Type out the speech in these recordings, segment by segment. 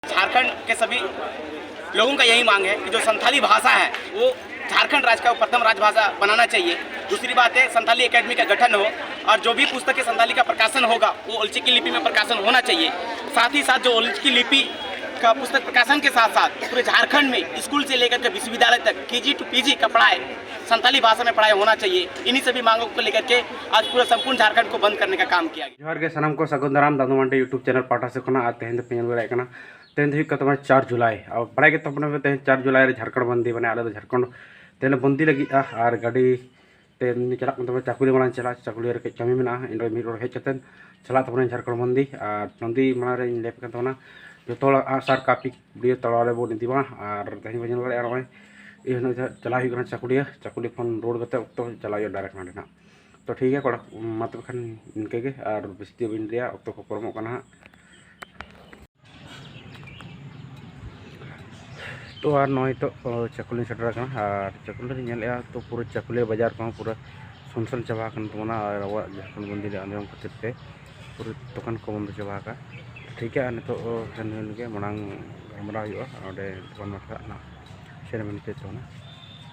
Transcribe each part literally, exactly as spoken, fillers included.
झारखंड के सभी लोगों का यही मांग है कि जो संथाली भाषा है, वो झारखंड राज्य का प्रथम राजभाषा बनाना चाहिए। दूसरी बात है, संथाली एकेडमी का गठन हो और जो भी पुस्तकें संथाली का प्रकाशन होगा, वो ओलचिकी लिपि में प्रकाशन होना चाहिए। साथ ही साथ जो ओलचिकी लिपि का पुस्तक प्रकाशन के साथ साथ पूरे झारखंड में स्कूल से लेकर के विश्वविद्यालय तक, केजी टू पीजी का पढ़ाई संथाली भाषा में पढ़ाई होना चाहिए। इन्हीं सभी मांगों को लेकर के आज पूरा संपूर्ण झारखंड को बंद करने का काम किया गया। ᱡᱚᱦᱟᱨ ᱜᱮ ᱥᱟᱱᱟᱢ ᱠᱚ, ᱥᱟᱹᱜᱩᱱ ᱫᱟᱨᱟᱢ ᱫᱟᱫᱩ ᱢᱟᱱᱰᱤ YouTube ᱪᱮᱱᱮᱞ ᱯᱟᱦᱴᱟ ᱥᱮᱫ ᱠᱷᱚᱱᱟᱜ᱾ ᱟᱨ ᱛᱮᱦᱮᱧ ᱫᱚᱯᱮ ᱧᱮᱞ ᱫᱟᱲᱮᱭᱟᱜ ᱠᱟᱱᱟ, ᱛᱮᱦᱮᱧ ᱫᱚ ᱦᱩᱭᱩᱜ ᱠᱟᱱ ᱛᱟᱵᱚᱱᱟ ᱪᱟᱨ ᱡᱩᱞᱟᱭ᱾ ᱟᱨ ᱵᱟᱲᱟᱭ ᱜᱮ ᱛᱟᱵᱚᱱᱟ ᱯᱮ, ᱛᱮᱦᱮᱧ ᱪᱟᱨ ᱡᱩᱞᱟᱭ ᱨᱮ ᱡᱷᱟᱲᱠᱷᱚᱸᱰ ᱵᱚᱱᱫᱤ, ᱢᱟᱱᱮ ᱟᱞᱮ ᱫᱚ ᱡᱷᱟᱲᱠᱷᱚᱸᱰ ᱛᱮᱦᱮᱧ ᱞᱮ ᱵᱚᱱᱫᱤ ᱞᱟᱹᱜᱤᱫᱼᱟ᱾ ᱟᱨ ᱜᱟᱹᱰᱤ ᱛᱮ ᱪᱟᱞᱟᱜ ᱠᱟᱱ ᱛᱟᱵᱚᱱᱟ, ᱪᱟᱠᱩᱞᱤ ᱢᱟᱞᱟᱧ ᱪᱟᱞᱟᱜᱼᱟ, ᱪᱟᱠᱩᱞᱤ ᱨᱮ ᱠᱟᱹᱡ ᱠᱟᱹᱢᱤ ᱢᱮᱱᱟᱜᱼᱟ, ᱮᱱ ᱨᱮ ᱢᱤᱫ ᱨᱚᱲ ᱦᱮᱡ ᱠᱟᱛᱮᱫ ᱪᱟᱞᱟᱜ ᱛᱟᱵᱚᱱᱟ ᱡᱷᱟᱲᱠᱷᱚᱸᱰ ᱵᱚᱱᱫᱤ᱾ ᱟᱨ ᱵᱚᱱᱫᱤ ᱢᱟᱲᱟᱝ ᱨᱮᱧ ᱞᱟᱹᱭ ᱟᱯᱮ ᱠᱟᱱ ᱛᱟᱵᱚᱱᱟ, ᱡᱚᱛᱚ ᱦᱚᱲ ᱟᱜᱼᱥᱟᱨ ᱠᱟᱹᱯᱤ ᱵᱤᱰᱤᱭᱳ ᱛᱟᱲᱟᱣ ᱨᱮᱵᱚᱱ ᱤᱫᱤ ᱢᱟ᱾ ᱟᱨ ᱛᱮᱦᱮᱧ ᱵᱚᱱ ᱧᱮᱞ ᱫᱟᱲᱮᱭᱟᱜᱼᱟ, ᱱᱚᱜᱼᱚᱭ ᱤᱭᱟᱹ ᱱᱚᱜᱼᱚᱭ ᱪᱟᱞᱟᱜ ᱦᱩᱭᱩᱜ ᱠᱟᱱᱟ ᱪᱟᱠᱩᱞᱤᱭᱟᱹ, ᱪᱟᱠᱩᱞᱤ ᱠᱷᱚᱱ ᱨᱩᱣᱟᱹᱲ ᱠᱟᱛᱮ ᱚᱠᱛᱚ ᱪᱟᱞᱟᱜ ᱦᱩᱭᱩᱜᱼᱟ ᱰᱟᱭᱨᱮᱠᱴ ᱱᱚᱸᱰᱮ ᱱᱟᱜ᱾ ᱛᱚ ᱴᱷᱤᱠ ᱜᱮᱭᱟ ᱠᱚᱲᱟ, ᱢᱟ ᱛᱚᱵᱮ ᱠᱷᱟᱱ ᱤᱱᱠᱟᱹ ᱜᱮ, ᱟᱨ ᱵᱮᱥᱤ ᱫᱚ ᱵᱟᱹᱧ ᱞᱟᱹᱭᱟ, ᱚᱠᱛᱚ ᱠᱚ ᱯᱚᱨᱚᱢᱚᱜ ᱠᱟᱱᱟ ᱦᱟᱸᱜ᱾ ᱛᱚ ᱟᱨ ᱱᱚᱜᱼᱚᱭ ᱛᱚ, ᱚ, ᱪᱟᱠᱩᱞᱤᱧ ᱥᱮᱴᱮᱨ ᱟᱠᱟᱱᱟ᱾ ᱟᱨ ᱪᱟᱠᱩᱞᱤ ᱨᱤᱧ ᱧᱮᱞᱮᱫᱼᱟ ᱛᱚ, ᱯᱩᱨᱟᱹ ᱪᱟᱠᱩᱞᱤᱭᱟᱹ ᱵᱟᱡᱟᱨ ᱠᱚᱦᱚᱸ ᱯᱩᱨᱟᱹ ᱥᱩᱱᱥᱟᱱ ᱪᱟᱵᱟ ᱟᱠᱟᱱ ᱛᱟᱵᱚᱱᱟ᱾ ᱟᱨ ᱟᱵᱚᱣᱟᱜ ᱡᱷᱟᱲᱠᱷᱚᱸᱰ ᱵᱚᱱᱫᱤ ᱨᱮ ᱟᱸᱫᱳᱲᱚᱱ ᱠᱷᱟᱹᱛᱤᱨ ᱛᱮ ᱯᱩᱨᱟᱹ ᱫᱚᱠᱟᱱ ᱠᱚ ᱵᱚᱱᱫᱚ ᱪᱟᱵᱟ ᱟᱠᱟᱫᱼᱟ᱾ ᱴᱷᱤᱠ ᱜᱮᱭᱟ, ᱟᱨ ᱱᱤᱛᱚᱜ, ᱚ, ᱥᱮᱱ ᱦᱩᱭ ᱞᱮᱱ ᱜᱮ, ᱢᱟᱲᱟᱝ ᱜᱟᱞᱢᱟᱨᱟᱣ ᱦᱩᱭᱩᱜᱼᱟ ᱚᱸᱰᱮ ᱫᱚᱠᱟᱱ ᱢᱟᱴᱷ ᱨᱮ ᱱᱟᱜ ᱥᱮᱨᱮᱧ ᱢᱮᱱ ᱦᱚᱪᱚᱭᱮᱫ ᱛᱟᱵᱚᱱᱟ᱾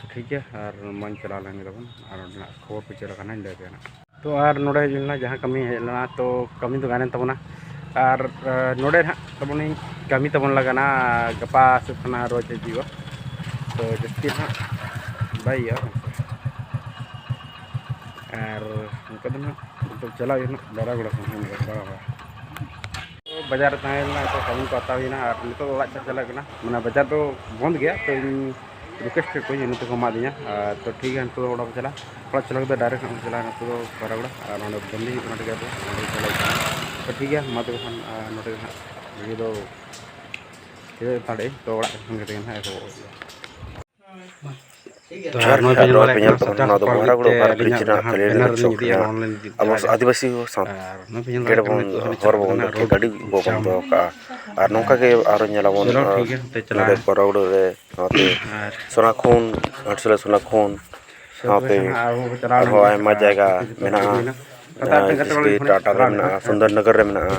ᱛᱚ ᱴᱷᱤᱠ ᱜᱮᱭᱟ, ᱟᱨ ᱢᱟᱧ ᱪᱟᱞᱟᱣ ᱞᱮᱱ ᱜᱮ ᱛᱟᱵᱚᱱ, ᱟᱨ ᱚᱸᱰᱮᱱᱟᱜ ᱠᱷᱚᱵᱚᱨ ᱠᱚ ᱪᱮᱫ ᱞᱮᱠᱟ ᱱᱟᱜ ᱤᱧ ᱞᱟᱹᱭ ᱟᱯᱮᱭᱟ ᱱᱟᱜ᱾ ᱛᱚ ᱟᱨ ᱱᱚᱰᱮ ᱦᱮᱡ ᱞᱮᱱᱟ, ᱡᱟᱦᱟᱸ ᱠᱟᱹᱢᱤ ᱦᱮᱡ ᱞᱮᱱᱟ, ᱛᱚ ᱠᱟᱹᱢᱤ ᱫᱚ ᱜᱟᱱᱮᱱ ᱛᱟᱵᱚᱱᱟ᱾ ᱟᱨ, ᱟᱨ ᱱᱚᱰᱮ ᱱᱟᱦᱟᱜ ᱛᱟᱵᱚᱱᱤᱧ ᱠᱟᱹᱢᱤ ᱛᱟᱵᱚᱱ ᱞᱟᱜᱟᱱᱟ, ᱜᱟᱯᱟ ᱥᱮᱫ ᱠᱷᱚᱱᱟᱜ ᱟᱨᱚ ᱪᱮᱫ ᱦᱩᱭᱩᱜᱼᱟ, ᱛᱚ ᱡᱟᱹᱥᱛᱤ ᱱᱟᱦᱟᱜ ᱵᱟᱭ ᱦᱩᱭᱩᱜᱼᱟ᱾ ᱟᱨ ᱚᱱᱠᱟ ᱫᱚ ᱱᱟᱦᱟᱜ ᱱᱤᱛᱚᱜ ᱪᱟᱞᱟᱜ ᱦᱩᱭᱩᱜᱼᱟ ᱱᱟᱦᱟᱜ ᱫᱟᱬᱟ ᱵᱟᱲᱟ ᱥᱮᱱ, ᱦᱮᱸ, ᱫᱟᱬᱟ ᱵᱟᱲᱟ᱾ ᱵᱟᱡᱟᱨ ᱨᱮ ᱛᱟᱦᱮᱸ ᱞᱮᱱᱟ, ᱛᱚ ᱥᱟᱵᱚᱱ ᱠᱚ ᱦᱟᱛᱟᱣ ᱦᱩᱭᱱᱟ ᱟᱨ ᱱᱤᱛᱚᱜ ᱫᱚ ᱚᱲᱟᱜ ᱥᱮᱫ ᱪᱟᱞᱟᱜ ᱠᱟᱱᱟ᱾ ᱢᱟᱱᱮ ᱵᱟᱡᱟᱨ ᱫᱚ ᱵᱚᱱᱫ ᱜᱮᱭᱟ, ᱛᱚ ᱤᱧ ᱨᱤᱠᱩᱭᱮᱥᱴ ᱠᱮᱫ ᱠᱚᱣᱟᱧ, ᱱᱚᱛᱮ ᱠᱚ ᱮᱢᱟ ᱫᱤᱧᱟ᱾ ᱟᱨ ᱛᱚ ᱴᱷᱤᱠ ᱜᱮᱭᱟ, ᱱᱤᱛᱚᱜ ᱫᱚ ᱚᱲᱟᱜ ᱠᱚ ᱪᱟᱞᱟᱜᱼᱟ, ᱚᱲᱟᱜ ᱪᱟᱞᱟᱣ ᱠᱟᱛᱮ ᱰᱟᱭᱨᱮᱠᱴ ᱦᱟᱸᱜ ᱠᱚ ᱪᱟᱞᱟᱜᱼᱟ, ᱱᱤᱛᱚᱜ ᱫᱚ ᱵᱟᱨᱟᱜᱚᱲᱟ᱾ ᱟᱨ ᱱᱚᱰᱮ ᱵᱚᱱᱫᱤ ᱦᱩᱭᱩᱜ ᱠᱟᱱᱟ, ᱴᱷᱤᱠ ᱜᱮᱭᱟ, ᱛᱚ ᱚᱸᱰᱮ ᱪᱟᱞᱟᱜ ᱦᱩᱭᱩᱜ ᱠᱟᱱᱟ᱾ ᱛᱚ ᱴᱷᱤᱠ ᱜᱮᱭᱟ, ᱢᱟ ᱛᱚᱵᱮ ᱠᱷᱟᱱ, ᱟᱨ ᱱᱚᱰᱮ ᱜᱮ ᱦᱟᱸᱜ ᱵᱷᱤᱰᱤᱭᱳ ᱫᱚ ᱪᱮᱫ ᱯᱟᱲᱮ, ᱛᱚ ᱚᱲᱟᱜ ᱠᱷᱚᱱ ᱜᱮ ᱦᱟᱸᱜ ᱮᱛᱚᱦᱚᱵ ᱦᱩᱭᱩᱜᱼᱟ᱾ ᱛᱚ ᱡᱚᱦᱟᱨ ᱟᱨ ᱜᱮ, ᱱᱚᱜᱼᱚᱭ ᱯᱮ ᱟᱨ ᱧᱮᱞ ᱱᱚᱣᱟ ᱫᱟᱲᱮᱭᱟᱜ ᱯᱮ ᱠᱟᱱᱟ, ᱧᱮᱞ ᱛᱟᱵᱚᱱᱟ, ᱥᱟᱱᱛᱟᱲ ᱱᱚᱣᱟ ᱫᱚ ᱠᱚᱯᱟᱲ ᱵᱚᱦᱟᱨᱟ ᱞᱟᱹᱜᱤᱫ ᱜᱩᱲᱩ ᱛᱮ ᱵᱟᱨ ᱯᱤᱲᱦᱤ ᱟᱹᱞᱤᱧᱟᱜ ᱪᱮᱱᱟᱜ ᱡᱟᱦᱟᱸ ᱛᱟᱹᱞᱤᱧ ᱵᱮᱱᱟᱨ ᱨᱮᱱᱟᱜ ᱞᱤᱧ ᱪᱷᱚᱵᱤ ᱤᱫᱤᱭᱟ, ᱠᱟᱱᱟ᱾ ᱱᱚᱣᱟ ᱞᱤᱧ ᱤᱫᱤ ᱟᱵᱚ ᱛᱟᱨᱟᱭᱟ᱾ ᱟᱹᱫᱤᱵᱟᱹᱥᱤ ᱥᱟᱶ ᱟᱨ ᱱᱚᱣᱟ ᱯᱮ ᱧᱮᱞ ᱜᱮ ᱫᱟᱲᱮᱭᱟᱜ ᱠᱟᱱᱟ, ᱵᱚᱱ ᱱᱤᱛᱚᱜ ᱦᱚᱸᱞᱤᱧ ᱦᱚᱨ ᱪᱟᱞᱟᱜ ᱵᱟᱵᱚᱱ ᱠᱟᱱᱟ ᱫᱚᱦᱚ ᱠᱮᱫ, ᱨᱳᱰ ᱜᱟᱹᱰᱤ ᱵᱚ ᱡᱟᱢ᱾ ᱵᱚᱱᱫᱚ ᱟᱠᱟᱫᱼᱟ᱾ ᱟᱨ ᱱᱚᱝᱠᱟ ᱜᱮ ᱟᱨᱚ ᱧᱮᱞᱟᱵᱚᱱ, ᱪᱚᱞᱚ ᱟᱨ ᱴᱷᱤᱠ ᱜᱮᱭᱟ, ᱱᱚᱛᱮ ᱱᱚᱰᱮ ᱪᱟᱞᱟᱜ᱾ ᱵᱚᱦᱟᱨᱟ ᱜᱩᱲᱩ ᱨᱮ ᱱᱚᱛᱮ ᱟᱨ ᱥᱳᱱᱟᱠᱷᱩᱱ, ᱜᱷᱟᱴᱥᱤᱞᱟᱹ ᱥᱳᱱᱟᱠᱷᱩᱱ ᱥᱟᱶᱛᱮ ᱟᱨᱦᱚᱸ ᱟᱭᱢᱟ ᱡᱟᱭᱜᱟ ᱢᱮᱱᱟᱜᱼᱟ᱾ ᱡᱮᱭᱥᱮ ᱠᱤ ᱴᱟᱴᱟ ᱨᱮ ᱢᱮᱱᱟᱜᱼᱟ, ᱥᱩᱱᱫᱚᱨ ᱱᱚᱜᱚᱨ ᱨᱮ ᱢᱮᱱᱟᱜᱼᱟ,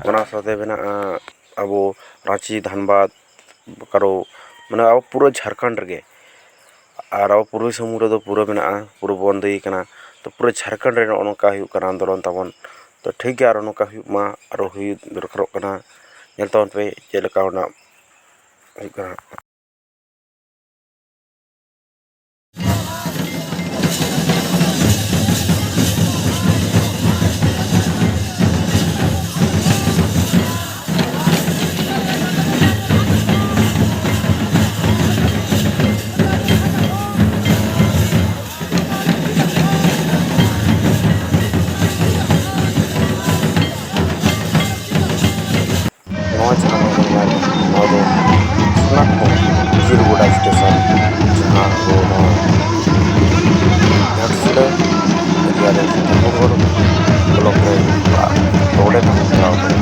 ᱚᱱᱟ ᱥᱟᱶᱛᱮ ᱢᱮᱱᱟᱜᱼᱟ ᱟᱵᱚ ᱨᱟᱺᱪᱤ, ᱫᱷᱟᱱᱵᱟᱫᱽ, ᱵᱳᱠᱟᱨᱳ, ᱢᱟᱱᱮ ᱟᱵᱚ ᱯᱩᱨᱟᱹ ᱡᱷᱟᱲᱠᱷᱚᱸᱰ ᱨᱮᱜᱮ, ᱟᱨ ᱟᱵᱚ ᱯᱩᱨᱵᱤ ᱥᱤᱝᱵᱷᱩᱢ ᱨᱮᱫᱚ ᱯᱩᱨᱟᱹ ᱢᱮᱱᱟᱜᱼᱟ, ᱯᱩᱨᱟᱹ ᱵᱚᱱᱫᱽ ᱦᱩᱭ ᱠᱟᱱᱟ᱾ ᱛᱚ ᱯᱩᱨᱟᱹ ᱡᱷᱟᱲᱠᱷᱚᱸᱰ ᱨᱮ ᱱᱚᱜᱼᱚ ᱱᱚᱝᱠᱟ ᱦᱩᱭᱩᱜ ᱠᱟᱱᱟ ᱟᱱᱫᱳᱞᱚᱱ ᱛᱟᱵᱚᱱ᱾ ᱛᱚ ᱴᱷᱤᱠ ᱜᱮᱭᱟ, ᱟᱨᱚ ᱱᱚᱝᱠᱟ ᱦᱩᱭᱩᱜ ᱢᱟ, ᱟᱨᱚ ᱦᱩᱭ ᱫᱚᱨᱠᱟᱨᱚᱜ ᱠᱟᱱᱟ᱾ ᱧᱮᱞ ᱛᱟᱵᱚᱱ ᱯᱮ ᱪᱮᱫ ᱞᱮᱠᱟ ᱚᱱᱟ ᱦᱩᱭᱩᱜ ᱠᱟᱱᱟ᱾ ᱱᱚᱣᱟ ᱡᱟᱦᱟᱸ ᱵᱚᱱ ᱧᱮᱞ ᱧᱟᱢ, ᱱᱚᱣᱟ ᱫᱚ ᱥᱳᱱᱟᱠᱷᱩᱱᱴ ᱡᱤᱞᱜᱚᱰᱟ ᱥᱴᱮᱥᱚᱱ, ᱡᱟᱦᱟᱸ ᱫᱚ ᱱᱚᱣᱟ ᱜᱷᱟᱴᱥᱤᱞᱟᱹ ᱮᱨᱤᱭᱟ ᱨᱮ ᱥᱤᱛᱟᱵᱚᱱᱜᱚᱲ ᱵᱞᱚᱠ ᱨᱮ ᱯᱟᱲᱟᱜᱼᱟ᱾ ᱛᱚ ᱚᱸᱰᱮ ᱠᱷᱚᱱ ᱪᱟᱞᱟᱣ ᱠᱟᱱᱟ᱾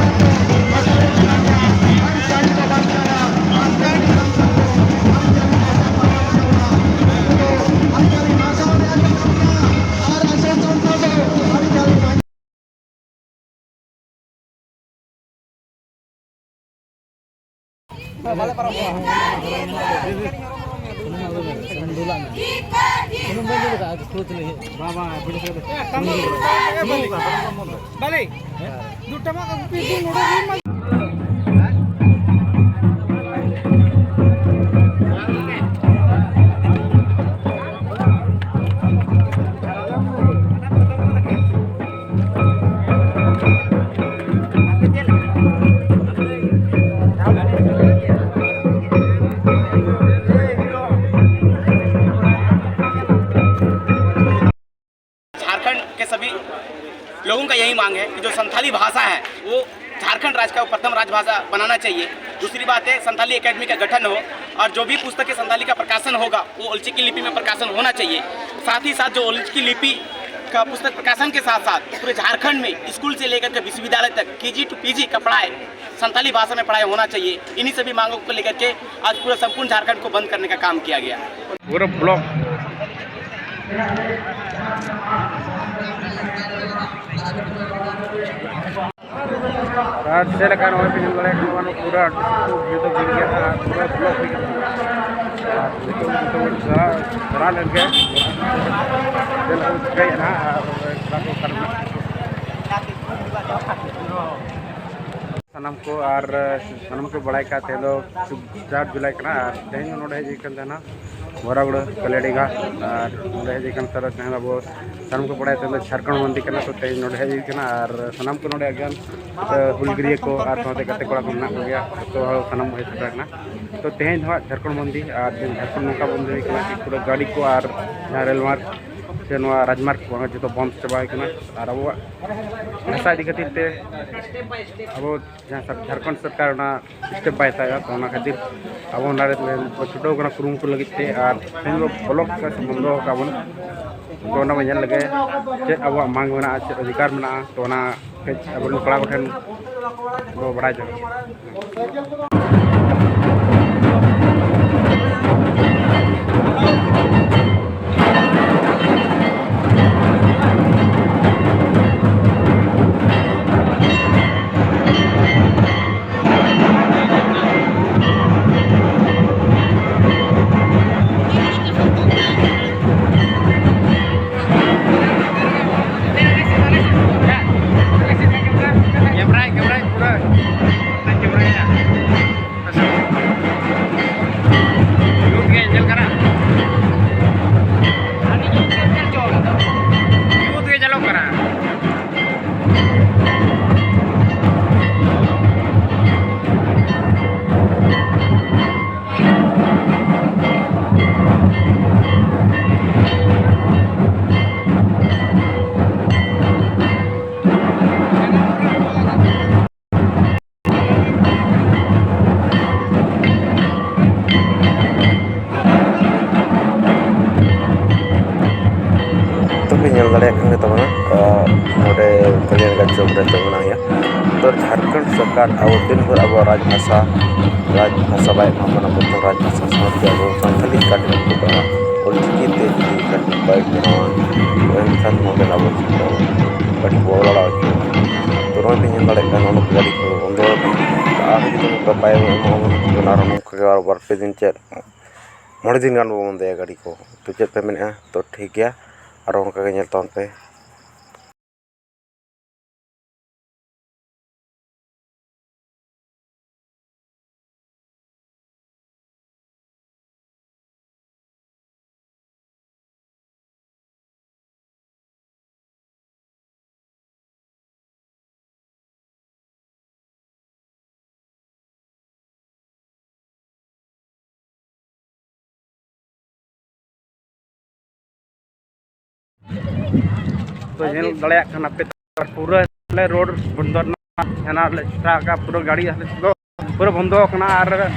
झारखंड के सभी लोगों का यही मांग है कि जो संथाली भाषा है, वो झारखंड राज्य का प्रथम राजभाषा बनाना चाहिए। दूसरी बात है, संथाली एकेडमी का गठन हो और जो भी पुस्तक के संथाली का प्रकाशन होगा, वो ओलचिकी लिपि में प्रकाशन होना चाहिए। साथ ही साथ जो ओलचिकी लिपि का पुस्तक प्रकाशन के साथ साथ पूरे झारखंड में स्कूल से लेकर के विश्वविद्यालय तक केजी टू पीजी का पढ़ाई संथाली भाषा में पढ़ाई होना चाहिए। इन्हीं सभी मांगों को लेकर के आज पूरा संपूर्ण झारखंड को बंद करने का काम किया गया। पूरा ब्लॉक। ᱟᱨ ᱪᱮᱫ ᱞᱮᱠᱟ ᱱᱚᱜᱼᱚᱭ ᱯᱮ ᱧᱮᱞ ᱫᱟᱲᱮᱭᱟᱜ ᱠᱟᱱᱟ, ᱱᱚᱣᱟ ᱯᱩᱨᱟᱹ ᱟᱹᱰᱤ ᱥᱚᱠᱛᱚ ᱵᱷᱤᱲ ᱫᱚ ᱵᱷᱤᱲ ᱜᱮᱭᱟ ᱦᱟᱸᱜ, ᱟᱨ ᱯᱩᱨᱟᱹ ᱵᱞᱚᱠ ᱦᱩᱭ ᱠᱟᱱᱟ᱾ ᱟᱨ ᱱᱤᱛᱚᱜ ᱡᱚᱛᱚ ᱦᱚᱲ ᱪᱟᱞᱟᱣ, ᱪᱟᱞᱟᱣ ᱞᱮᱱ ᱜᱮ ᱪᱮᱫ ᱞᱮᱠᱟ ᱠᱚ ᱪᱤᱠᱟᱹᱭᱮᱫ ᱦᱟᱸᱜ, ᱟᱨ ᱠᱚᱲᱟ ᱠᱚ ᱚᱠᱟᱨᱮ ᱢᱮᱱᱟᱜ ᱠᱚᱣᱟ᱾ ᱥᱟᱱᱟᱢ ᱠᱚ ᱟᱨ ᱥᱟᱱᱟᱢ ᱠᱚ ᱵᱟᱲᱟᱭ ᱠᱟᱜ ᱛᱮᱦᱮᱧ ᱫᱚ ᱪᱟᱨ ᱡᱩᱞᱟᱭ ᱠᱟᱱᱟ, ᱟᱨ ᱛᱮᱦᱮᱧ ᱱᱚᱰᱮ ᱦᱮᱡ ᱦᱩᱭ ᱠᱟᱱ ᱛᱟᱦᱮᱱᱟ ᱵᱚᱨᱟᱜᱩᱲᱟᱹ ᱠᱟᱞᱤᱭᱟᱰᱤᱜᱷᱟ, ᱟᱨ ᱱᱚᱰᱮ ᱦᱮᱡ ᱦᱩᱭ ᱠᱟᱱ ᱛᱟᱦᱮᱱᱟ ᱛᱮᱦᱮᱧ ᱟᱵᱚ ᱥᱟᱱᱟᱢ ᱠᱚ ᱵᱟᱲᱟᱭ ᱛᱮᱦᱮᱧ ᱫᱚ ᱡᱷᱟᱲᱠᱷᱚᱸᱰ ᱢᱚᱱᱫᱤᱨ ᱠᱟᱱᱟ᱾ ᱛᱚ ᱛᱮᱦᱮᱧ ᱱᱚᱰᱮ ᱦᱮᱡ ᱦᱩᱭ ᱠᱟᱱᱟ, ᱟᱨ ᱥᱟᱱᱟᱢ ᱠᱚ ᱱᱚᱰᱮ ᱟᱹᱰᱤᱜᱟᱱ ᱦᱩᱞᱜᱟᱹᱨᱭᱟᱹ ᱠᱚ ᱟᱨ ᱥᱟᱶᱛᱮ ᱜᱟᱛᱮ ᱠᱚᱲᱟ ᱠᱚ ᱢᱮᱱᱟᱜ ᱠᱚᱜᱮᱭᱟ, ᱡᱚᱛᱚ ᱦᱚᱲ ᱥᱟᱱᱟᱢ ᱠᱚ ᱦᱮᱡ ᱥᱮᱴᱮᱨ ᱠᱟᱱᱟ᱾ ᱛᱚ ᱛᱮᱦᱮᱧ ᱫᱚ ᱦᱟᱸᱜ ᱡᱷᱟᱲᱠᱷᱚᱸᱰ ᱢᱚᱱᱫᱤᱨ, ᱟᱨ ᱛᱮᱦᱮᱧ ᱡᱷᱟᱲᱠᱷᱚᱸᱰ ᱱᱚᱝᱠᱟ ᱵᱚᱱᱫᱚ ᱦᱩᱭ ᱠᱟᱱᱟ ᱠᱤ ᱯᱩᱨᱟᱹ ᱜᱟᱹᱰᱤ ᱠᱚ ᱟᱨ ᱡᱟᱦᱟᱸ ᱨᱮᱞ ᱢᱟᱨᱜᱽ ᱥᱮ ᱱᱚᱣᱟ ᱨᱟᱡᱽᱢᱟᱨᱜᱽ ᱠᱚ ᱡᱚᱛᱚ ᱵᱚᱱᱫ ᱪᱟᱵᱟ ᱦᱩᱭ ᱠᱟᱱᱟ᱾ ᱟᱨ ᱟᱵᱚᱣᱟᱜ ᱵᱷᱟᱥᱟ ᱤᱫᱤ ᱠᱷᱟᱹᱛᱤᱨ ᱛᱮ ᱟᱵᱚ ᱡᱟᱦᱟᱸ ᱥᱟᱵ-, ᱡᱷᱟᱲᱠᱷᱚᱸᱰ ᱥᱚᱨᱠᱟᱨ ᱚᱱᱟ ᱥᱴᱮᱯ ᱵᱟᱭ ᱦᱟᱛᱟᱣᱮᱫᱼᱟ, ᱛᱚ ᱚᱱᱟ ᱠᱷᱟᱹᱛᱤᱨ ᱟᱵᱚ ᱚᱱᱟ ᱨᱮ ᱛᱮᱦᱮᱧ ᱵᱚ ᱪᱷᱩᱴᱟᱹᱣ ᱠᱟᱱᱟ ᱠᱩᱨᱩᱢᱩᱴᱩ ᱞᱟᱹᱜᱤᱫ ᱛᱮ, ᱟᱨ ᱛᱮᱦᱮᱧ ᱵᱚ ᱵᱞᱚᱠ ᱥᱮ ᱵᱚᱱᱫᱚ ᱟᱠᱟᱫ ᱵᱚᱱ᱾ ᱛᱚ ᱚᱱᱟ ᱵᱚ ᱧᱮᱞ ᱞᱮᱜᱮ ᱪᱮᱫ ᱟᱵᱚᱣᱟᱜ ᱢᱟᱝ ᱢᱮᱱᱟᱜᱼᱟ, ᱪᱮᱫ ᱚᱫᱷᱤᱠᱟᱨ ᱢᱮᱱᱟᱜᱼᱟ, ᱛᱚ ᱚᱱᱟ ᱠᱟᱹᱡ ᱟᱵᱚᱨᱮᱱ ᱠᱚᱲᱟ ᱠᱚᱴᱷᱮᱱ ᱵᱚ ᱵᱟᱲᱟᱭ ᱦᱚᱪᱚ ᱠᱚᱣᱟ᱾ ᱠᱮᱢᱨᱟᱭ, ᱠᱮᱢᱨᱟᱭ ᱯᱩᱨᱟᱹ ᱠᱮᱢᱨᱟᱭᱟ᱾ ᱧᱩᱛ ᱜᱮ ᱧᱮᱞ ᱠᱟᱱᱟ᱾ ᱧᱩᱛ ᱜᱮ ᱧᱮᱞᱚᱜ ᱠᱟᱱᱟ᱾ ᱛᱚ ᱯᱮ ᱧᱮᱞ ᱫᱟᱲᱮᱭᱟᱜ ᱠᱟᱱ ᱜᱮ ᱛᱟᱵᱚᱱᱟ, ᱟᱨ ᱱᱚᱰᱮ ᱠᱟᱞᱤᱭᱟᱱᱜᱟᱨ ᱪᱚᱠ ᱨᱮ ᱛᱤᱸᱜᱩᱱᱟ ᱦᱩᱭᱩᱜᱼᱟ᱾ ᱛᱚ ᱡᱷᱟᱲᱠᱷᱚᱸᱰ ᱥᱚᱨᱠᱟᱨ ᱟᱵᱚ ᱛᱤᱱ ᱵᱷᱳᱨ ᱟᱵᱚᱣᱟᱜ ᱨᱟᱡᱽ ᱵᱷᱟᱥᱟ, ᱨᱟᱡᱽ ᱵᱷᱟᱥᱟ ᱵᱟᱭ ᱮᱢᱟ ᱵᱚᱱᱟ, ᱵᱚᱱ ᱨᱟᱡᱽ ᱵᱷᱟᱥᱟ ᱥᱟᱶᱛᱮ ᱟᱵᱚ ᱥᱟᱱᱛᱟᱲᱤ ᱠᱟᱹᱴᱤᱡ ᱵᱚᱱ ᱯᱟᱲᱦᱟᱜᱼᱟ, ᱚᱞ ᱪᱤᱠᱤ ᱛᱮ ᱡᱩᱫᱤ ᱠᱟᱹᱴᱤᱡ ᱵᱟᱭ ᱵᱮᱱᱟᱣᱟ, ᱮᱱᱠᱷᱟᱱ ᱱᱚᱰᱮ ᱟᱵᱚ ᱠᱟᱹᱴᱤᱡ ᱵᱚ ᱞᱟᱲᱟᱣ ᱦᱚᱪᱚᱜᱼᱟ᱾ ᱛᱚ ᱱᱚᱜᱼᱚᱭ ᱯᱮ ᱧᱮᱞ ᱫᱟᱲᱮᱭᱟᱜ ᱠᱟᱱᱟ, ᱱᱚᱜᱼᱚ ᱱᱚᱝᱠᱟ ᱜᱟᱹᱰᱤ ᱠᱚ ᱵᱚᱱᱫᱚ ᱟᱠᱟᱫᱼᱟ᱾ ᱟᱨᱦᱚᱸ ᱡᱩᱫᱤ ᱱᱚᱝᱠᱟ ᱵᱟᱭ ᱮᱢᱚᱜᱼᱟ, ᱟᱨᱦᱚᱸ ᱱᱚᱝᱠᱟ ᱜᱮ ᱟᱨ ᱵᱟᱨ ᱯᱮ ᱫᱤᱱ ᱪᱮᱫ ᱢᱚᱬᱮ ᱫᱤᱱ ᱜᱟᱱ ᱵᱚ ᱵᱚᱱᱫᱚᱭᱟ ᱜᱟᱹᱰᱤ ᱠᱚ᱾ ᱛᱚ ᱪᱮᱫ ᱯᱮ ᱢᱮᱱᱮᱫᱼᱟ? ᱛᱚ ᱴᱷᱤᱠ ᱜᱮᱭᱟ, ᱟᱨᱚ ᱚᱱᱠᱟ ᱜᱮ ᱧᱮᱞ ᱛᱟᱵᱚᱱ ᱯᱮ᱾ ᱛᱚ ᱧᱮᱞ ᱫᱟᱲᱮᱭᱟᱜ ᱠᱟᱱᱟ ᱯᱮ, ᱯᱩᱨᱟᱹ ᱟᱞᱮ ᱨᱳᱰ ᱵᱚᱱᱫᱚ ᱨᱮᱱᱟᱜ ᱡᱟᱦᱟᱱᱟᱜ ᱞᱮ ᱪᱮᱥᱴᱟ ᱟᱠᱟᱫᱼᱟ, ᱯᱩᱨᱟᱹ ᱜᱟᱹᱰᱤ ᱟᱞᱮ ᱫᱚ ᱯᱩᱨᱟᱹ ᱵᱚᱱᱫᱚ ᱟᱠᱟᱱᱟ᱾ ᱟᱨ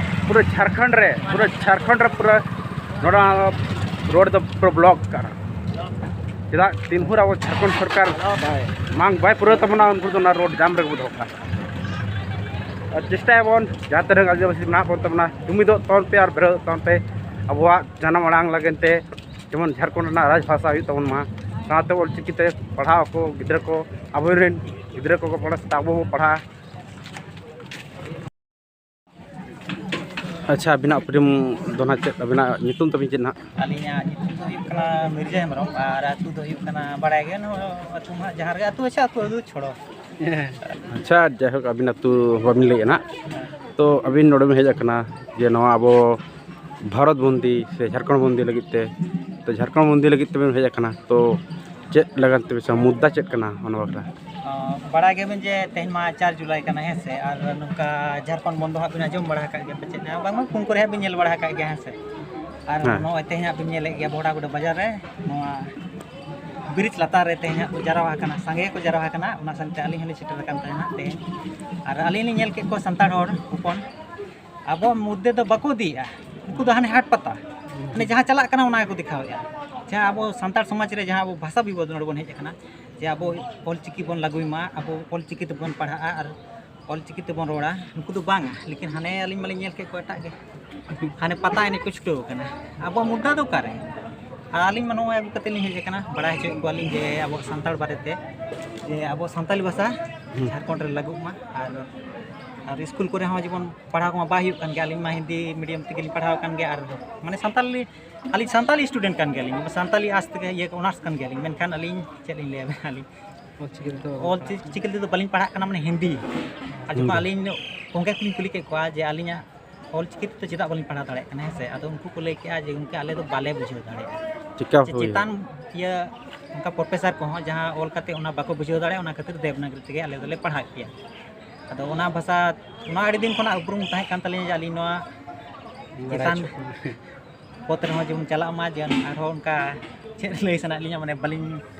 ᱯᱩᱨᱟᱹ ᱡᱷᱟᱲᱠᱷᱚᱸᱰ ᱨᱮ, ᱯᱩᱨᱟᱹ ᱡᱷᱟᱲᱠᱷᱚᱸᱰ ᱨᱮ ᱯᱩᱨᱟᱹ ᱱᱚᱰᱮ ᱨᱳᱰ ᱫᱚ ᱯᱩᱨᱟᱹ ᱵᱞᱚᱠ ᱟᱠᱟᱱᱟ᱾ ᱪᱮᱫᱟᱜ? ᱛᱤᱱ ᱵᱷᱳᱨ ᱟᱵᱚ ᱡᱷᱟᱲᱠᱷᱚᱸᱰ ᱥᱚᱨᱠᱟᱨ ᱢᱟᱝ ᱵᱟᱭ ᱯᱩᱨᱟᱹᱣ ᱛᱟᱵᱚᱱᱟ, ᱩᱱ ᱵᱷᱳᱨ ᱫᱚ ᱚᱱᱟ ᱨᱳᱰ ᱡᱟᱢ ᱨᱮᱜᱮ ᱵᱚ ᱫᱚᱦᱚ ᱠᱟᱜᱼᱟ᱾ ᱟᱨ ᱪᱮᱥᱴᱟᱭᱟᱵᱚᱱ, ᱡᱟᱦᱟᱸ ᱛᱤᱱᱟᱹᱜ ᱟᱹᱫᱤᱵᱟᱹᱥᱤ ᱢᱮᱱᱟᱜ ᱵᱚᱱ ᱛᱟᱵᱚᱱᱟ, ᱡᱩᱢᱤᱫᱚᱜ ᱛᱟᱵᱚᱱ ᱯᱮ ᱟᱨ ᱵᱮᱨᱮᱫᱚᱜ ᱛᱟᱵᱚᱱ ᱯᱮ ᱟᱵᱚᱣᱟᱜ ᱡᱟᱱᱟᱢ ᱟᱲᱟᱝ ᱞᱟᱹᱜᱤᱫ ᱛᱮ, ᱡᱮᱢᱚᱱ ᱡᱷᱟᱲᱠᱷᱚᱸᱰ ᱨᱮᱱᱟᱜ ᱨᱟᱡᱽ ᱵᱷᱟᱥᱟ ᱦᱩᱭᱩᱜ ᱛᱟᱵᱚᱱ ᱢᱟ, ᱥᱟᱶᱛᱮ ᱚᱞ ᱪᱤᱠᱤ ᱛᱮ ᱯᱟᱲᱦᱟᱣ ᱟᱠᱚ ᱜᱤᱫᱽᱨᱟᱹ ᱠᱚ, ᱟᱵᱚᱨᱮᱱ ᱜᱤᱫᱽᱨᱟᱹ ᱠᱚᱠᱚ ᱯᱟᱲᱦᱟᱜ ᱥᱮ ᱟᱵᱚ ᱵᱚ ᱯᱟᱲᱦᱟᱜ᱾ ᱟᱪᱪᱷᱟ, ᱟᱹᱵᱤᱱᱟᱜ ᱩᱯᱨᱩᱢ ᱫᱚ ᱱᱟᱦᱟᱜ ᱪᱮᱫ? ᱟᱹᱵᱤᱱᱟᱜ ᱧᱩᱛᱩᱢ ᱛᱟᱹᱵᱤᱱ ᱪᱮᱫ ᱱᱟᱦᱟᱜ? ᱟᱹᱞᱤᱧᱟᱜ ᱧᱩᱛᱩᱢ ᱫᱚ ᱦᱩᱭᱩᱜ ᱠᱟᱱᱟ ᱢᱤᱨᱡᱟ ᱦᱮᱢᱵᱨᱚᱢ, ᱟᱨ ᱟᱹᱛᱩ ᱫᱚ ᱦᱩᱭᱩᱜ ᱠᱟᱱᱟ, ᱵᱟᱲᱟᱭ ᱜᱮ, ᱱᱚᱣᱟ ᱟᱹᱛᱩ ᱢᱟ ᱡᱟᱦᱟᱸ ᱨᱮᱜᱮ ᱟᱹᱛᱩ, ᱟᱪᱪᱷᱟ, ᱟᱹᱛᱩ, ᱟᱹᱛᱩ ᱪᱷᱚᱲᱚ᱾ ᱟᱪᱪᱷᱟ, ᱡᱟᱭᱦᱳᱠ, ᱟᱹᱵᱤᱱ ᱟᱹᱛᱩ ᱵᱟᱹᱵᱤᱱ ᱞᱟᱹᱭᱮᱫᱼᱟ ᱱᱟᱦᱟᱜ᱾ ᱛᱚ ᱟᱹᱵᱤᱱ ᱱᱚᱰᱮ ᱵᱤᱱ ᱦᱮᱡ ᱟᱠᱟᱱᱟ ᱡᱮ ᱱᱚᱣᱟ ᱟᱵᱚ ᱵᱷᱟᱨᱚᱛ ᱵᱚᱱᱫᱤ ᱥᱮ ᱡᱷᱟᱲᱠᱷᱚᱸᱰ ᱵᱚᱱᱫᱤ ᱞᱟᱹᱜᱤᱫ ᱛᱮ, ᱛᱚ ᱡᱷᱟᱲᱠᱷᱚᱸᱰ ᱵᱚᱱᱫᱤ ᱞᱟᱹᱜᱤᱫ ᱛᱮᱵᱤᱱ ᱦᱮᱡ ᱟᱠᱟᱱᱟ, ᱛᱚ ᱪᱮᱫ ᱞᱟᱹᱜᱤᱫ ᱛᱮ ᱥᱮ ᱢᱩᱫᱽᱫᱟ ᱪᱮᱫ ᱠᱟᱱᱟ ᱚᱱᱟ ᱵᱟᱠᱷᱨᱟ? ᱚ, ᱵᱟᱲᱟᱭ ᱜᱮᱭᱟᱵᱤᱱ ᱡᱮ ᱛᱮᱦᱮᱧ ᱢᱟ ᱪᱟᱨ ᱡᱩᱞᱟᱭ ᱠᱟᱱᱟ, ᱦᱮᱸ ᱥᱮ? ᱟᱨ ᱱᱚᱝᱠᱟ ᱡᱷᱟᱲᱠᱷᱚᱸᱰ ᱵᱚᱱᱫᱚ ᱦᱟᱸᱜ ᱵᱤᱱ ᱟᱸᱡᱚᱢ ᱵᱟᱲᱟ ᱟᱠᱟᱫ ᱜᱮᱭᱟ ᱯᱟᱪᱮᱫ, ᱵᱟᱝᱢᱟ ᱯᱷᱳᱱ ᱠᱚᱨᱮ ᱦᱟᱸᱜ ᱵᱤᱱ ᱧᱮᱞ ᱵᱟᱲᱟ ᱟᱠᱟᱫ ᱜᱮᱭᱟ, ᱦᱮᱸ ᱥᱮ? ᱟᱨ ᱦᱮᱸ᱾ ᱱᱚᱜᱼᱚᱭ ᱛᱮᱦᱮᱧ ᱦᱟᱸᱜ ᱵᱤᱱ ᱧᱮᱞᱮᱫ ᱜᱮᱭᱟ ᱵᱷᱚᱲᱟᱜᱩᱰᱟᱹ ᱵᱟᱡᱟᱨ ᱨᱮ ᱱᱚᱣᱟ ᱵᱨᱤᱡᱽ ᱞᱟᱛᱟᱨ ᱨᱮ ᱛᱮᱦᱮᱧ ᱦᱟᱸᱜ ᱠᱚ ᱡᱟᱨᱣᱟ ᱟᱠᱟᱱᱟ, ᱥᱟᱸᱜᱮ ᱠᱚ ᱡᱟᱨᱣᱟ ᱟᱠᱟᱱᱟ, ᱚᱱᱟ ᱥᱟᱶᱛᱮ ᱟᱹᱞᱤᱧ ᱦᱚᱸᱞᱤᱧ ᱥᱮᱴᱮᱨ ᱟᱠᱟᱱ ᱛᱟᱦᱮᱱᱟ ᱛᱮᱦᱮᱧ᱾ ᱟᱨ ᱟᱹᱞᱤᱧ ᱞᱤᱧ ᱧᱮᱞ ᱠᱮᱫ ᱠᱚᱣᱟ ᱥᱟᱱᱛᱟᱲ ᱦᱚᱲ ᱦᱚᱯᱚᱱ ᱟᱵᱚᱣᱟᱜ ᱢᱩᱫᱽᱫᱮ ᱫᱚ ᱵᱟᱠᱚ ᱤᱫᱤᱭᱮᱫᱼᱟ, ᱩᱱᱠᱩ ᱫᱚ ᱦᱟᱱᱮ ᱦᱟᱴ ᱯᱟᱛᱟ, ᱢᱟᱱᱮ ᱡᱟᱦᱟᱸ ᱪᱟᱞᱟᱜ ᱠᱟᱱᱟ ᱚᱱᱟ ᱜᱮᱠᱚ ᱫᱮᱠᱷᱟᱣᱮᱫᱼᱟ᱾ ᱡᱟᱦᱟᱸ ᱟᱵᱚ ᱥᱟᱱᱛᱟᱲ ᱥᱚᱢᱟᱡᱽ ᱨᱮ ᱡᱟᱦᱟᱸ ᱟᱵᱚ ᱵᱷᱟᱥᱟ ᱵᱤᱵᱟᱫ ᱱᱚᱰᱮ ᱵᱚᱱ ᱦᱮᱡ ᱟᱠᱟᱱᱟ, ᱡᱮ ᱟᱵᱚ ᱚᱞ ᱪᱤᱠᱤ ᱵᱚᱱ ᱞᱟᱹᱜᱩᱭ ᱢᱟ, ᱟᱵᱚ ᱚᱞ ᱪᱤᱠᱤ ᱛᱮᱵᱚᱱ ᱯᱟᱲᱦᱟᱜᱼᱟ ᱟᱨ ᱚᱞ ᱪᱤᱠᱤ ᱛᱮᱵᱚᱱ ᱨᱚᱲᱟ, ᱱᱩᱠᱩ ᱫᱚ ᱵᱟᱝᱟ᱾ ᱞᱮᱠᱤᱱ ᱦᱟᱱᱮ ᱟᱹᱞᱤᱧ ᱢᱟᱞᱤᱧ ᱧᱮᱞ ᱠᱮᱫ ᱠᱚᱣᱟ ᱮᱴᱟᱜ ᱜᱮ, ᱦᱟᱱᱮ ᱯᱟᱛᱟ ᱮᱱᱮᱡ ᱠᱚ ᱪᱷᱩᱴᱟᱹᱣ ᱟᱠᱟᱱᱟ᱾ ᱟᱵᱚᱣᱟᱜ ᱢᱩᱫᱽᱫᱟ ᱫᱚ ᱚᱠᱟᱨᱮ? ᱟᱨ ᱟᱹᱞᱤᱧ ᱢᱟ ᱱᱚᱜᱼᱚᱭ ᱟᱹᱜᱩ ᱠᱟᱛᱮ ᱞᱤᱧ ᱦᱮᱡ ᱟᱠᱟᱱᱟ, ᱵᱟᱲᱟᱭ ᱦᱚᱪᱚᱭᱮᱫ ᱠᱚᱣᱟᱞᱤᱧ ᱡᱮ ᱟᱵᱚ ᱥᱟᱱᱛᱟᱲ ᱵᱟᱨᱮᱛᱮ, ᱡᱮ ᱟᱵᱚ ᱥᱟᱱᱛᱟᱲᱤ ᱵᱷᱟᱥᱟ ᱦᱩᱸ᱾ ᱡᱷᱟᱲᱠᱷᱚᱸᱰ ᱨᱮ ᱞᱟᱹᱜᱩᱜ ᱢᱟ᱾ ᱟᱨ, ᱟᱨ ᱥᱠᱩᱞ ᱠᱚᱨᱮ ᱦᱚᱸ ᱡᱮᱢᱚᱱ ᱯᱟᱲᱦᱟᱣ ᱠᱚᱢᱟ ᱵᱟᱭ ᱦᱩᱭᱩᱜ ᱠᱟᱱ ᱜᱮᱭᱟ, ᱟᱹᱞᱤᱧ ᱢᱟ ᱦᱤᱱᱫᱤ ᱢᱤᱰᱤᱭᱟᱢ ᱛᱮᱜᱮᱞᱤᱧ ᱯᱟᱲᱦᱟᱣ ᱟᱠᱟᱱ ᱜᱮᱭᱟ, ᱟᱨ ᱢᱟᱱᱮ ᱥᱟᱱᱛᱟᱞᱤ, ᱟᱹᱞᱤᱧ ᱥᱟᱱᱛᱟᱞᱤ ᱥᱴᱩᱰᱮᱱᱴ ᱠᱟᱱ ᱜᱮᱭᱟᱞᱤᱧ, ᱥᱟᱱᱛᱟᱞᱤ ᱟᱨᱴᱥ ᱛᱮᱜᱮ ᱤᱭᱟᱹ ᱚᱱᱟᱨᱥ ᱠᱟᱱ ᱜᱮᱭᱟᱞᱤᱧ, ᱢᱮᱱᱠᱷᱟᱱ ᱟᱹᱞᱤᱧ ᱪᱮᱫ ᱞᱤᱧ ᱞᱟᱹᱭᱟ ᱟᱹᱞᱤᱧ ᱚᱞ ᱪᱤᱠᱤ ᱛᱮᱫᱚ ᱵᱟᱹᱞᱤᱧ ᱯᱟᱲᱦᱟᱜ ᱠᱟᱱᱟ, ᱢᱟᱱᱮ ᱦᱤᱱᱫᱤ᱾ ᱟᱨ ᱡᱚᱠᱷᱚᱱ ᱦᱤᱱᱫᱤ᱾ ᱟᱹᱞᱤᱧ ᱜᱚᱢᱠᱮ ᱠᱚᱞᱤᱧ ᱠᱩᱞᱤ ᱠᱮᱫ ᱠᱚᱣᱟ ᱡᱮ ᱟᱹᱞᱤᱧᱟᱜ ᱚᱞ ᱪᱤᱠᱤ ᱛᱮᱫᱚ ᱪᱮᱫᱟᱜ ᱵᱟᱹᱞᱤᱧ ᱯᱟᱲᱦᱟᱣ ᱫᱟᱲᱮᱭᱟᱜ ᱠᱟᱱᱟ, ᱦᱮᱸ ᱥᱮ? ᱟᱫᱚ ᱩᱱᱠᱩ ᱠᱚ ᱞᱟᱹᱭ ᱠᱮᱜᱼᱟ ᱡᱮ, "ᱜᱚᱢᱠᱮ, ᱟᱞᱮ ᱫᱚ ᱵᱟᱞᱮ ᱵᱩᱡᱷᱟᱹᱣ ᱫᱟᱲᱮᱭᱟᱜᱼᱟ᱾" ᱪᱮᱠᱟ ᱡᱮ ᱦᱩᱭ? ᱪᱮᱛᱟᱱ ᱤᱭᱟᱹ ᱚᱱᱠᱟ ᱯᱨᱚᱯᱷᱮᱥᱟᱨ ᱠᱚᱦᱚᱸ ᱡᱟᱦᱟᱸ ᱚᱞ ᱠᱟᱛᱮ ᱚᱱᱟ ᱵᱟᱠᱚ ᱵᱩᱡᱷᱟᱹᱣ ᱫᱟᱲᱮᱭᱟᱜᱼᱟ, ᱚᱱᱟ ᱠᱷᱟᱹᱛᱤᱨ ᱫᱮᱵᱽᱱᱟᱜᱚᱨᱤ ᱛᱮᱜᱮ ᱟᱞᱮ ᱫᱚᱞᱮ ᱯᱟᱲᱦᱟᱜ ᱜᱮᱭᱟ᱾ ᱟᱫᱚ ᱚᱱᱟ ᱵᱷᱟᱥᱟ, ᱚᱱᱟ ᱟᱹᱰᱤ ᱫᱤᱱ ᱠᱷᱚᱱᱟᱜ ᱩᱯᱨᱩᱢ ᱛᱟᱦᱮᱸ ᱠᱟᱱ ᱛᱟᱹᱞᱤᱧᱟ ᱡᱮ ᱟᱹᱞᱤᱧ ᱱᱚᱣᱟ ᱵᱟᱲᱟᱭ ᱪᱮᱛᱟᱱ ᱦᱚᱪᱚ᱾ ᱯᱚᱫᱽ ᱨᱮᱦᱚᱸ ᱡᱮᱢᱚᱱ ᱪᱟᱞᱟᱜ ᱢᱟ, ᱡᱮ ᱟᱨᱦᱚᱸ ᱚᱱᱠᱟ ᱪᱮᱫ ᱞᱟᱹᱭ ᱥᱟᱱᱟᱭᱮᱫ ᱞᱤᱧᱟ, ᱢᱟᱱᱮ ᱵᱟᱹᱞᱤᱧ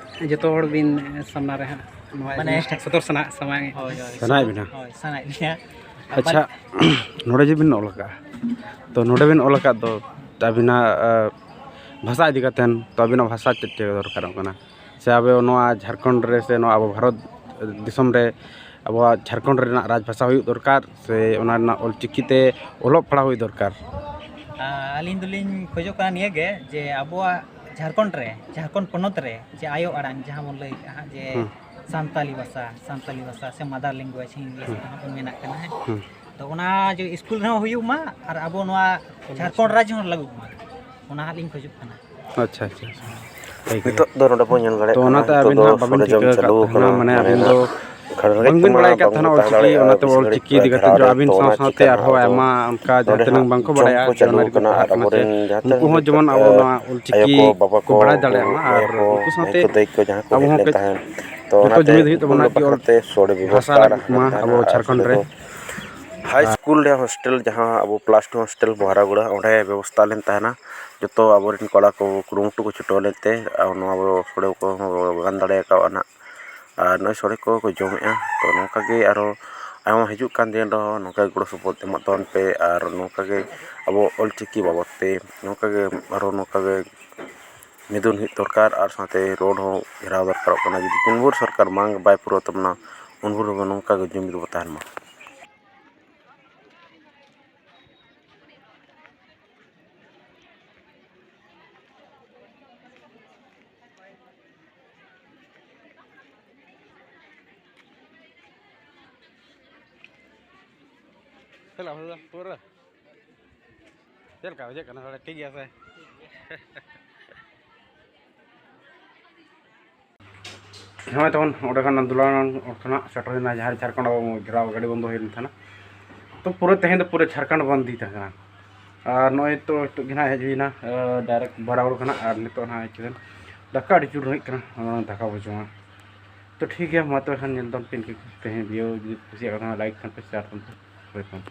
ᱡᱚᱛᱚ ᱦᱚᱲ ᱵᱤᱱ ᱥᱟᱢᱱᱟ ᱨᱮ ᱦᱟᱸᱜ ᱱᱚᱣᱟ ᱢᱟᱱᱮ ᱡᱤᱱᱤᱥ ᱴᱟᱜ ᱥᱚᱫᱚᱨ ᱥᱟᱱᱟ, ᱥᱟᱱᱟᱭᱮᱫ ᱦᱳᱭ, ᱦᱳᱭ, ᱥᱟᱱᱟᱭᱮᱫ ᱵᱤᱱᱟ? ᱦᱳᱭ, ᱥᱟᱱᱟᱭᱮᱫ ᱞᱤᱧᱟ᱾ ᱟᱪᱪᱷᱟ, ᱱᱚᱰᱮ ᱡᱮ ᱵᱤᱱ ᱚᱞ ᱟᱠᱟᱫᱼᱟ, ᱛᱚ ᱱᱚᱰᱮ ᱵᱤᱱ ᱚᱞ ᱟᱠᱟᱫ ᱫᱚ ᱟᱹᱵᱤᱱᱟᱜ, ᱟ, ᱵᱷᱟᱥᱟ ᱤᱫᱤ ᱠᱟᱛᱮᱱ, ᱛᱚ ᱟᱹᱵᱤᱱᱟᱜ ᱵᱷᱟᱥᱟ ᱪᱮᱫ ᱪᱮᱫ ᱫᱚᱨᱠᱟᱨᱚᱜ ᱠᱟᱱᱟ? ᱥᱮ ᱟᱵᱚ ᱱᱚᱣᱟ ᱡᱷᱟᱲᱠᱷᱚᱸᱰ ᱨᱮ ᱥᱮ ᱱᱚᱣᱟ ᱟᱵᱚ ᱵᱷᱟᱨᱚᱛ ᱫᱤᱥᱚᱢ ᱨᱮ ᱟᱵᱚᱣᱟᱜ ᱡᱷᱟᱲᱠᱷᱚᱸᱰ ᱨᱮᱱᱟᱜ ᱨᱟᱡᱽ ᱵᱷᱟᱥᱟ ᱦᱩᱭᱩᱜ ᱫᱚᱨᱠᱟᱨ, ᱥᱮ ᱚᱱᱟ ᱨᱮᱱᱟᱜ ᱚᱞ ᱪᱤᱠᱤ ᱛᱮ ᱚᱞᱚᱜ ᱯᱟᱲᱦᱟᱣ ᱦᱩᱭ ᱫᱚᱨᱠᱟᱨ? ᱟ, ᱟᱹᱞᱤᱧ ᱫᱚᱞᱤᱧ ᱠᱷᱚᱡᱚᱜ ᱠᱟᱱᱟ ᱱᱤᱭᱟᱹ ᱜᱮ ᱡᱮ ᱟᱵᱚᱣᱟᱜ ᱡᱷᱟᱲᱠᱷᱚᱸᱰ ᱨᱮ, ᱡᱷᱟᱲᱠᱷᱚᱸᱰ ᱯᱚᱱᱚᱛ ᱨᱮ ᱡᱮ ᱟᱭᱳ ᱟᱲᱟᱝ ᱡᱟᱦᱟᱸ ᱵᱚᱱ ᱞᱟᱹᱭ ᱠᱟᱜᱼᱟ ᱦᱟᱸᱜ, ᱡᱮ ᱦᱩᱸ᱾ ᱥᱟᱱᱛᱟᱞᱤ ᱵᱷᱟᱥᱟ, ᱥᱟᱱᱛᱟᱞᱤ ᱵᱷᱟᱥᱟ ᱥᱮ mother language ᱤᱝᱞᱤᱥ ᱦᱩᱸ᱾ ᱛᱮᱦᱚᱸ ᱵᱚᱱ ᱢᱮᱱᱟᱜ ᱠᱟᱱᱟ, ᱦᱮᱸ᱾ ᱦᱩᱸ᱾ ᱛᱚ ᱚᱱᱟ ᱡᱮ ᱥᱠᱩᱞ ᱨᱮᱦᱚᱸ ᱦᱩᱭᱩᱜ ᱢᱟ ᱟᱨ ᱟᱵᱚ ᱱᱚᱣᱟ ᱡᱷᱟᱲᱠᱷᱚᱸᱰ ᱨᱟᱡᱽ ᱦᱚᱸ ᱞᱟᱹᱜᱩᱜ ᱢᱟ, ᱚᱱᱟ ᱦᱟᱸᱜ ᱞᱤᱧ ᱠᱷᱚᱡᱚᱜ ᱠᱟᱱᱟ᱾ ᱟᱪᱪᱷᱟ, ᱟᱪᱪᱷᱟ, ᱟᱪᱪᱷᱟ᱾ ᱴᱷᱤᱠ ᱜᱮᱭᱟ᱾ ᱱᱤᱛᱚᱜ ᱫᱚ ᱱᱚᱰᱮ ᱵᱚᱱ ᱧᱮᱞ ᱫᱟᱲᱮᱭᱟᱜ ᱛᱚ ᱠᱟᱱᱟ, ᱚᱱᱟᱛᱮ ᱱᱤᱛᱚᱜ ᱟᱹᱵᱤᱱ ᱫᱚ ᱦᱟᱸᱜ ᱵᱟᱵᱤᱱ ᱥᱚᱨᱮᱡᱟᱢ ᱴᱷᱤᱠᱟᱹ ᱟᱠᱟᱫ ᱪᱟᱹᱞᱩ ᱛᱟᱦᱮᱱᱟ, ᱟᱠᱟᱱᱟ, ᱢᱟᱱᱮ ᱢᱟᱱᱮ ᱟᱹᱵᱤᱱ ᱫᱚ ᱜᱷᱟᱹᱲᱤ ᱜᱷᱟᱹᱲᱤᱡ ᱵᱟᱝᱵᱤᱱ ᱛᱮᱢᱟ ᱵᱟᱲᱟᱭ ᱟᱠᱟᱫ ᱵᱟᱝᱵᱚ ᱛᱟᱦᱮᱱᱟ ᱛᱟᱦᱮᱸ ᱚᱞᱪᱤᱠᱤ, ᱫᱟᱲᱮᱭᱟᱜᱼᱟ, ᱚᱱᱟᱛᱮ ᱵᱮᱥᱤ ᱜᱷᱟᱹᱲᱤᱡ ᱚᱞᱪᱤᱠᱤ ᱯᱮ ᱤᱫᱤ ᱠᱟᱛᱮ ᱜᱷᱮᱨᱟᱣ ᱡᱚ ᱨᱮ, ᱟᱹᱵᱤᱱ ᱛᱚ ᱥᱟᱶ ᱚᱱᱟ ᱥᱟᱶᱛᱮ ᱪᱤᱠᱟᱹ ᱟᱨᱦᱚᱸ ᱠᱟᱱᱟ? ᱟᱭᱢᱟ ᱚᱱᱠᱟ ᱡᱟᱦᱟᱸ ᱱᱚᱰᱮ ᱛᱤᱱᱟᱹᱜ ᱦᱟᱸᱜ ᱵᱟᱝᱠᱚ ᱡᱚᱢ ᱵᱟᱲᱟᱭᱟ, ᱠᱚ ᱪᱟᱹᱞᱩ ᱡᱮ ᱚᱱᱟ ᱠᱟᱱᱟ ᱠᱚ ᱟᱨ ᱠᱷᱚᱡ ᱟᱵᱚᱨᱮᱱ ᱡᱟᱦᱟᱸ ᱩᱱᱠᱩ ᱛᱤᱱᱟᱹᱜ ᱦᱚᱸ ᱱᱤᱛᱚᱜ, ᱡᱮᱢᱚᱱ ᱟᱵᱚ ᱮ, ᱱᱚᱣᱟ ᱚᱞᱪᱤᱠᱤ ᱟᱭᱳ ᱠᱚ, ᱵᱟᱵᱟ ᱠᱚ ᱵᱟᱲᱟᱭ ᱫᱟᱲᱮᱭᱟᱜ ᱢᱟ ᱟᱨ ᱵᱟᱵᱟ ᱠᱚ, ᱩᱱᱠᱩ ᱥᱟᱶᱛᱮ ᱵᱷᱟᱹᱭ ᱠᱚ, ᱫᱟᱹᱭ ᱠᱚ ᱡᱟᱦᱟᱸ ᱠᱚ ᱟᱵᱚ ᱦᱮᱡ ᱦᱚᱸ ᱞᱮᱱ ᱠᱟᱹᱡ ᱛᱟᱦᱮᱸᱫ, ᱛᱚ ᱡᱚᱛᱚ ᱚᱱᱟᱛᱮ ᱡᱩᱢᱤᱫ ᱦᱩᱭᱩᱜ ᱩᱱᱠᱩ ᱛᱟᱵᱚᱱᱟ ᱠᱤ ᱵᱟᱠᱷᱨᱟ ᱚᱞ ᱛᱮ ᱥᱚᱲᱮ ᱵᱷᱟᱥᱟ ᱵᱮᱵᱚᱥᱛᱷᱟ ᱞᱟᱹᱜᱤᱫ ᱨᱟᱠᱷᱟ ᱢᱟ ᱛᱟᱦᱮᱱᱟ ᱟᱵᱚ ᱟᱨ ᱡᱷᱟᱲᱠᱷᱚᱸᱰ ᱥᱚᱲᱮ ᱨᱮ᱾ ᱫᱚ ᱦᱟᱭ ᱥᱠᱩᱞ ᱨᱮ ᱦᱳᱥᱴᱮᱞ ᱡᱟᱦᱟᱸ ᱟᱵᱚ ᱯᱞᱟᱥ ᱴᱩ ᱦᱳᱥᱴᱮᱞ ᱵᱚᱦᱟᱨᱟᱜᱩᱲᱟ, ᱚᱸᱰᱮ ᱵᱮᱵᱚᱥᱛᱷᱟ ᱞᱮᱱ ᱛᱟᱦᱮᱱᱟ᱾ ᱡᱚᱛᱚ ᱟᱵᱚᱨᱮᱱ ᱠᱚᱲᱟ ᱠᱚ ᱠᱩᱨᱩᱢᱩᱴᱩ ᱠᱚ ᱪᱷᱩᱴᱟᱹᱣ ᱞᱮᱱᱛᱮ, ᱟᱨ ᱱᱚᱣᱟ ᱟᱵᱚ ᱥᱳᱲᱮ ᱠᱚ ᱜᱟᱱ ᱫᱟᱲᱮ ᱠᱟᱣᱱᱟ᱾ ᱟᱨ ᱱᱚᱜᱼᱚᱭ ᱥᱳᱲᱮ ᱠᱚ ᱠᱚ ᱡᱚᱢᱮᱜᱼᱟ᱾ ᱛᱚ, ᱱᱚᱝᱠᱟ ᱜᱮ ᱟᱨᱦᱚᱸ ᱟᱭᱢᱟ ᱦᱤᱡᱩᱜ ᱠᱟᱱ ᱫᱤᱱ ᱨᱮᱦᱚᱸ ᱱᱚᱝᱠᱟ ᱜᱮ ᱜᱚᱲᱚ ᱥᱚᱯᱚᱦᱚᱫ ᱮᱢᱚᱜ ᱛᱟᱵᱚᱱ ᱯᱮ᱾ ᱟᱨ ᱱᱚᱝᱠᱟ ᱜᱮ ᱟᱵᱚ ᱚᱞᱪᱤᱠᱤ ᱵᱟᱵᱚᱫ ᱛᱮ ᱱᱚᱝᱠᱟ ᱜᱮ ᱟᱨᱦᱚᱸ ᱱᱚᱝᱠᱟ ᱜᱮ ᱢᱤᱫᱩᱱ ᱦᱩᱭᱩᱜ ᱫᱚᱨᱠᱟᱨ ᱟᱨ ᱥᱟᱶᱛᱮ ᱨᱳᱰ ᱦᱚᱸ ᱜᱷᱮᱨᱟᱣ ᱫᱚᱨᱠᱟᱨᱚᱜ ᱠᱟᱱᱟ᱾ ᱡᱩᱫᱤ ᱛᱤᱱ ᱵᱷᱳᱨ ᱥᱚᱨᱠᱟᱨ ᱵᱟᱝ ᱵᱟᱭ ᱯᱩᱨᱟᱹᱣ ᱛᱟᱵᱚᱱᱟ, ᱩᱱ ᱵᱷᱳᱨ ᱦᱚᱸ ᱱᱚᱝᱠᱟ ᱜᱮ ᱡᱩᱢᱤᱫ ᱵᱚ ᱛᱟᱦᱮᱱ ᱢᱟ᱾ ᱪᱮᱫ ᱞᱮᱠᱟ ᱵᱩᱡᱷᱟᱹᱣ ᱫᱟ? ᱯᱩᱨᱟᱹ ᱪᱮᱫ ᱞᱮᱠᱟ ᱵᱩᱡᱷᱟᱹᱜ ᱠᱟᱱᱟ? ᱛᱟᱦᱚᱞᱮ ᱴᱷᱤᱠ ᱜᱮᱭᱟ ᱥᱮ? ᱱᱚᱜᱼᱚᱭ ᱛᱟᱵᱚᱱ ᱚᱸᱰᱮ ᱠᱷᱚᱱ ᱫᱩᱞᱟᱱ ᱚᱲᱟᱜ ᱠᱷᱚᱱᱟᱜ ᱥᱮᱴᱮᱨ ᱮᱱᱟ, ᱡᱟᱦᱟᱸ ᱨᱮ ᱡᱷᱟᱲᱠᱷᱚᱸᱰ ᱟᱵᱚ ᱜᱷᱮᱨᱟᱣ ᱜᱟᱹᱰᱤ ᱵᱚᱱᱫᱚ ᱦᱩᱭ ᱞᱮᱱ ᱛᱟᱦᱮᱱᱟ᱾ ᱛᱚ ᱯᱩᱨᱟᱹ ᱛᱮᱦᱮᱧ ᱫᱚ ᱯᱩᱨᱟᱹ ᱡᱷᱟᱲᱠᱷᱚᱸᱰ ᱵᱚᱱᱫ ᱤᱫᱤ ᱛᱟᱦᱮᱸ ᱠᱟᱱᱟ᱾ ᱟᱨ ᱱᱚᱜᱼᱚᱭ ᱛᱚ ᱱᱤᱛᱚᱜ ᱜᱮ ᱱᱟᱦᱟᱜ ᱦᱮᱡ ᱦᱩᱭᱱᱟ, ᱮ, direct ᱵᱟᱨᱟᱵᱚᱨ ᱠᱷᱚᱱᱟᱜ᱾ ᱟᱨ ᱱᱤᱛᱚᱜ ᱱᱟᱦᱟᱜ ᱦᱮᱡ ᱠᱟᱛᱮ ᱫᱟᱠᱟ ᱟᱹᱰᱤ ᱡᱳᱨ ᱨᱮᱸᱜᱮᱡ ᱠᱟᱱᱟ, ᱚᱱᱟ ᱫᱟᱠᱟ ᱵᱚ ᱡᱚᱢᱟ᱾ ᱛᱚ ᱴᱷᱤᱠ ᱜᱮᱭᱟ, ᱢᱟ ᱛᱚᱵᱮ ᱠᱷᱟᱱ ᱧᱮᱞ ᱛᱟᱵᱚᱱ ᱯᱮ ᱤᱱᱠᱟᱹ ᱜᱮ᱾ ᱛᱮᱦᱮᱧ video ᱡᱩᱫᱤ ᱠᱩᱥᱤᱭᱟᱜ ᱠᱟᱱᱟ, like ᱠᱷᱟᱱ ᱯᱮ, share ᱠᱷᱟᱱ ᱯᱮ, ᱦᱳᱭ ᱠᱷᱟᱱ᱾